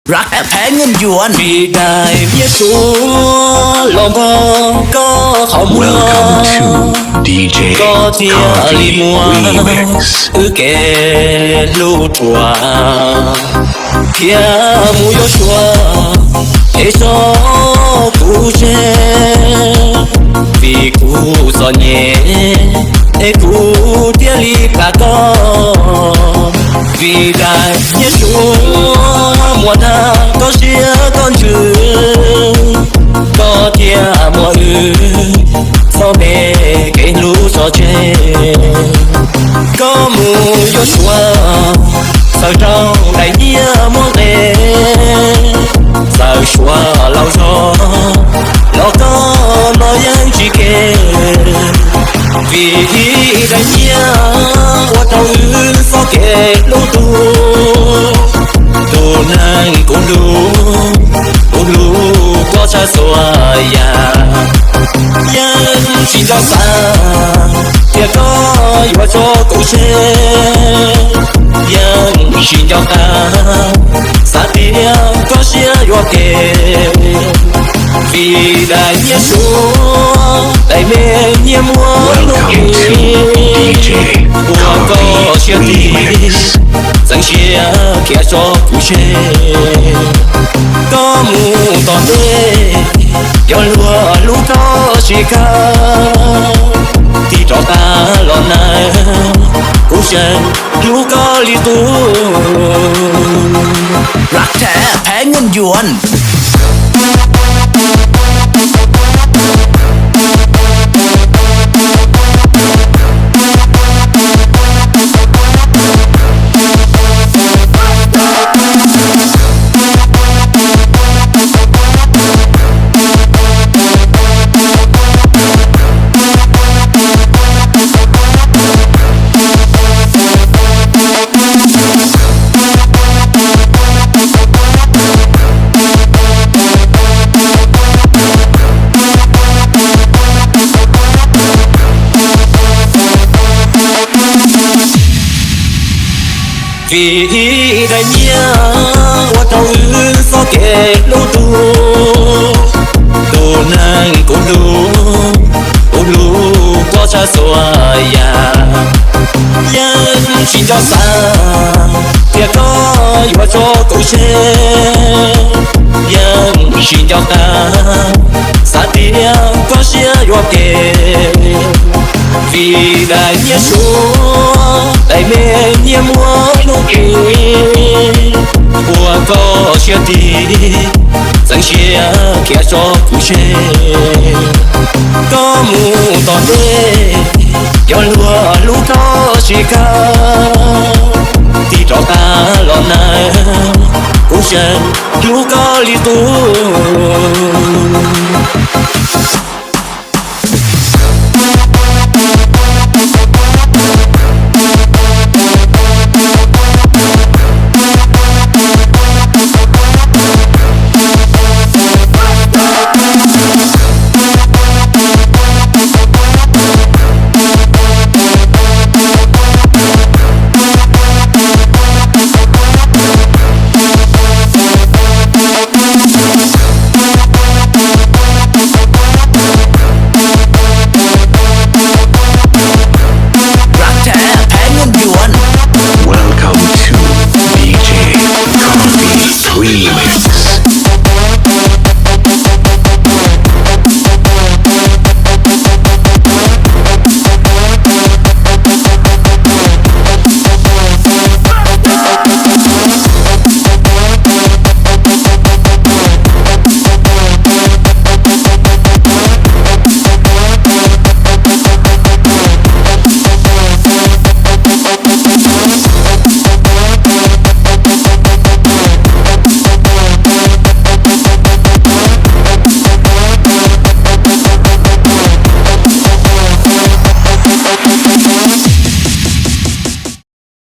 Rock Peb Nyob Ncuav. Vim daim niag suav los npog koj qhov muag, koj thiaj li muaj wb kev hlub ruam, thiab mus yuav suav es tso kuv tseg, vim kuv txom nyem es kuv thiaj li plam koj. Vim daim niag suav muab nag koj siab koj ntsws, koj thiaj muab wb txoj me kev hlub tso tseg. Koj mus yuav suav, txawm raug daim nyiaj muab nqes, txawm suav laus zog los koj los yeej tsis kev. Vim daim nyiaj ua rau wb txoj kev hlub tu, tus neeg kuv hlub, kuv hlub koj tshaj txhua yam. Yeej tsis nco xav tias koj yuav tso kuv tseg, yeej tsis nco qab xav tias koj siab yuav phem. Vim daim niag suav, daim me niag muab hnub ib, ua koj siab tig, txeev siab khiav tso kuv tseg. Koj mus tom ntej, cov luag hlub koj tsis kam, tig rov qab los na, kuv tseem hlub koj li qub. Rock Peb Nyob Ncuav. Vim daim nyiaj ua rau wb txoj kev hlub tu, tus neeg kuv hlub, kuv hlub koj tshaj txhua yam. Yeej tsis nco xav tias koj yuav tso kuv tseg, yeej tsis nco qab xav tias koj siab yuav phem. Vim daim niag suav, daim me niag muab hnub ib, ua koj siab tig, txeev siab khiav tso kuv tseg. Koj mus tom ntej, cov luag hlub koj tsis kam, tig rov qab los na, kuv tseem hlub koj li qub.